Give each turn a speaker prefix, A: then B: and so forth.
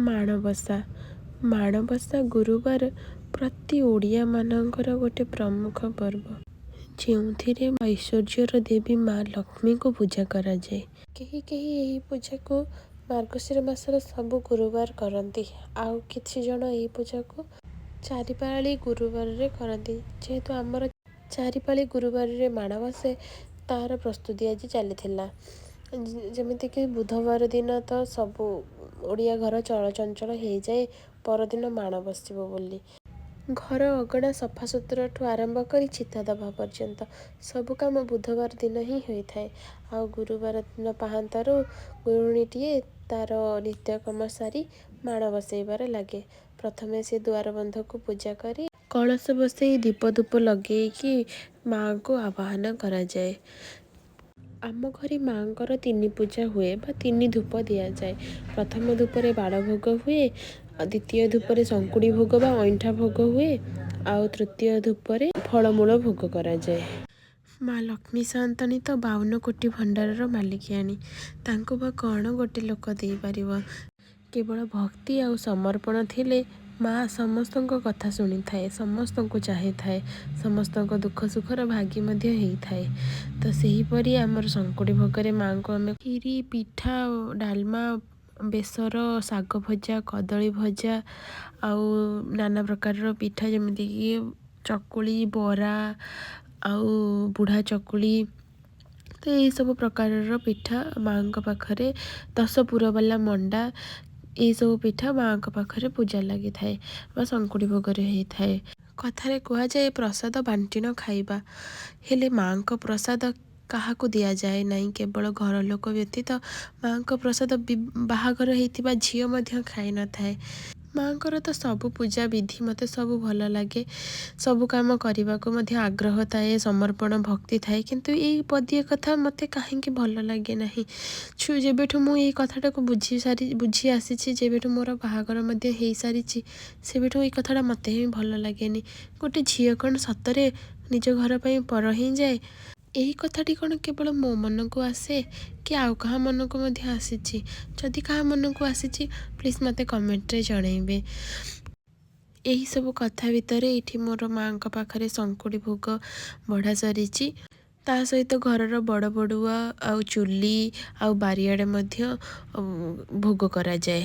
A: ମାଣବସା। ମାଣବସା ଗୁରୁବାର ପ୍ରତି ଓଡ଼ିଆମାନଙ୍କର ଗୋଟେ ପ୍ରମୁଖ ପର୍ବ, ଯେଉଁଥିରେ ଐଶ୍ୱର୍ଯ୍ୟର ଦେବୀ ମା ଲକ୍ଷ୍ମୀଙ୍କୁ ପୂଜା କରାଯାଏ। କେହି କେହି ଏହି ପୂଜାକୁ ମାର୍ଗଶିର ମାସର ସବୁ ଗୁରୁବାର କରନ୍ତି, ଆଉ କିଛି ଜଣ ଏହି ପୂଜାକୁ ଚାରିପାଳି ଗୁରୁବାରରେ କରନ୍ତି। ଯେହେତୁ ଆମର ଚାରିପାଳି ଗୁରୁବାରରେ ମାଣ ବସେ, ତାହାର ପ୍ରସ୍ତୁତି ଆଜି ଚାଲିଥିଲା। ଯେମିତିକି ବୁଧବାର ଦିନ ତ ସବୁ ଓଡ଼ିଆ ଘର ଚଳଚଞ୍ଚଳ ହେଇଯାଏ, ପରଦିନ ମାଣ ବସିବ ବୋଲି। ଘର ଅଗଣା ସଫାସୁତୁରାଠୁ ଆରମ୍ଭ କରି ଚିତା ଦେବା ପର୍ଯ୍ୟନ୍ତ ସବୁ କାମ ବୁଧବାର ଦିନ ହିଁ ହୋଇଥାଏ। ଆଉ ଗୁରୁବାର ଦିନ ପାହାନ୍ତାରୁ ଗୃହିଣୀଟିଏ ତାର ନିତ୍ୟକର୍ମ ସାରି ମାଣ ବସେଇବାରେ ଲାଗେ। ପ୍ରଥମେ ସେ ଦୁଆର ବନ୍ଧକୁ ପୂଜା କରି କଳସ ବସେଇ ଦୀପ ଧୂପ ଲଗେଇକି ମାଆଙ୍କୁ ଆବାହନ କରାଯାଏ। ଆମ ଘରେ ମାଆଙ୍କର ତିନି ପୂଜା ହୁଏ ବା ତିନି ଧୂପ ଦିଆଯାଏ। ପ୍ରଥମ ଧୂପରେ ବାଳ ଭୋଗ ହୁଏ, ଆଉ ଦ୍ୱିତୀୟ ଧୂପରେ ଶଙ୍କୁଡ଼ି ଭୋଗ ବା ଅଇଁଠା ଭୋଗ ହୁଏ, ଆଉ ତୃତୀୟ ଧୂପରେ ଫଳମୂଳ ଭୋଗ କରାଯାଏ। ମା ଲକ୍ଷ୍ମୀ ସାଆନ୍ତାଣୀ ତ 52 କୋଟି ଭଣ୍ଡାରର ମାଲିକିଆଣୀ, ତାଙ୍କୁ ବା କ'ଣ ଗୋଟେ ଲୋକ ଦେଇପାରିବ? କେବଳ ଭକ୍ତି ଆଉ ସମର୍ପଣ ଥିଲେ ମା ସମସ୍ତଙ୍କ କଥା ଶୁଣିଥାଏ, ସମସ୍ତଙ୍କୁ ଚାହିଁଥାଏ, ସମସ୍ତଙ୍କ ଦୁଃଖ ସୁଖର ଭାଗୀ ମଧ୍ୟ ହେଇଥାଏ। ତ ସେହିପରି ଆମର ଶଙ୍କୁଡ଼ି ଭୋଗରେ ମାଆଙ୍କୁ ଆମେ କ୍ଷୀରି, ପିଠା, ଡାଲମା, ବେସର, ଶାଗ ଭଜା, କଦଳୀ ଭଜା ଆଉ ନାନା ପ୍ରକାରର ପିଠା, ଯେମିତିକି ଚକୁଳି, ବରା ଆଉ ବୁଢ଼ା ଚକୁଳି, ତ ଏଇସବୁ ପ୍ରକାରର ପିଠା ମାଆଙ୍କ ପାଖରେ, 10 ପୁରବାଲା ମଣ୍ଡା, ଏଇସବୁ ପିଠା ମାଆଙ୍କ ପାଖରେ ପୂଜା ଲାଗିଥାଏ ବା ଶଙ୍କୁଡ଼ି ଭୋଗରେ ହେଇଥାଏ। କଥାରେ କୁହାଯାଏ ପ୍ରସାଦ ବାଣ୍ଟିଣ ଖାଇବା, ହେଲେ ମାଆଙ୍କ ପ୍ରସାଦ କାହାକୁ ଦିଆଯାଏ ନାହିଁ। କେବଳ ଘର ଲୋକ ବ୍ୟତୀତ ମାଆଙ୍କ ପ୍ରସାଦ ବାହାଘର ହେଇଥିବା ଝିଅ ମଧ୍ୟ ଖାଇନଥାଏ। ମାଆଙ୍କର ତ ସବୁ ପୂଜା ବିଧି ମୋତେ ସବୁ ଭଲ ଲାଗେ, ସବୁ କାମ କରିବାକୁ ମଧ୍ୟ ଆଗ୍ରହ ଥାଏ, ସମର୍ପଣ ଭକ୍ତି ଥାଏ, କିନ୍ତୁ ଏଇ ପଦିଏ କଥା ମୋତେ କାହିଁକି ଭଲ ଲାଗେ ନାହିଁ। ଯେବେଠୁ ମୁଁ ଏଇ କଥାଟାକୁ ବୁଝି ଆସିଛି, ଯେବେଠୁ ମୋର ବାହାଘର ମଧ୍ୟ ହେଇସାରିଛି, ସେବେଠୁ ଏଇ କଥାଟା ମୋତେ ହିଁ ଭଲ ଲାଗେନି। ଗୋଟେ ଝିଅ କ'ଣ ସତରେ ନିଜ ଘର ପାଇଁ ପର ହେଇଯାଏ? ଏହି କଥାଟି କ'ଣ କେବଳ ମୋ ମନକୁ ଆସେ କି ଆଉ କାହା ମନକୁ ମଧ୍ୟ ଆସିଛି? ଯଦି କାହା ମନକୁ ଆସିଛି, ପ୍ଲିଜ୍ ମୋତେ କମେଣ୍ଟରେ ଜଣେଇବେ। ଏହିସବୁ କଥା ଭିତରେ ଏଇଠି ମୋର ମାଆଙ୍କ ପାଖରେ ଶଙ୍କୁଡ଼ି ଭୋଗ ବଢ଼ା ସରିଛି। ତା ସହିତ ଘରର ବଡ଼ ବଡ଼ୁଆ ଆଉ ଚୁଲି ଆଉ ବାରିଆଡ଼େ ମଧ୍ୟ ଭୋଗ କରାଯାଏ।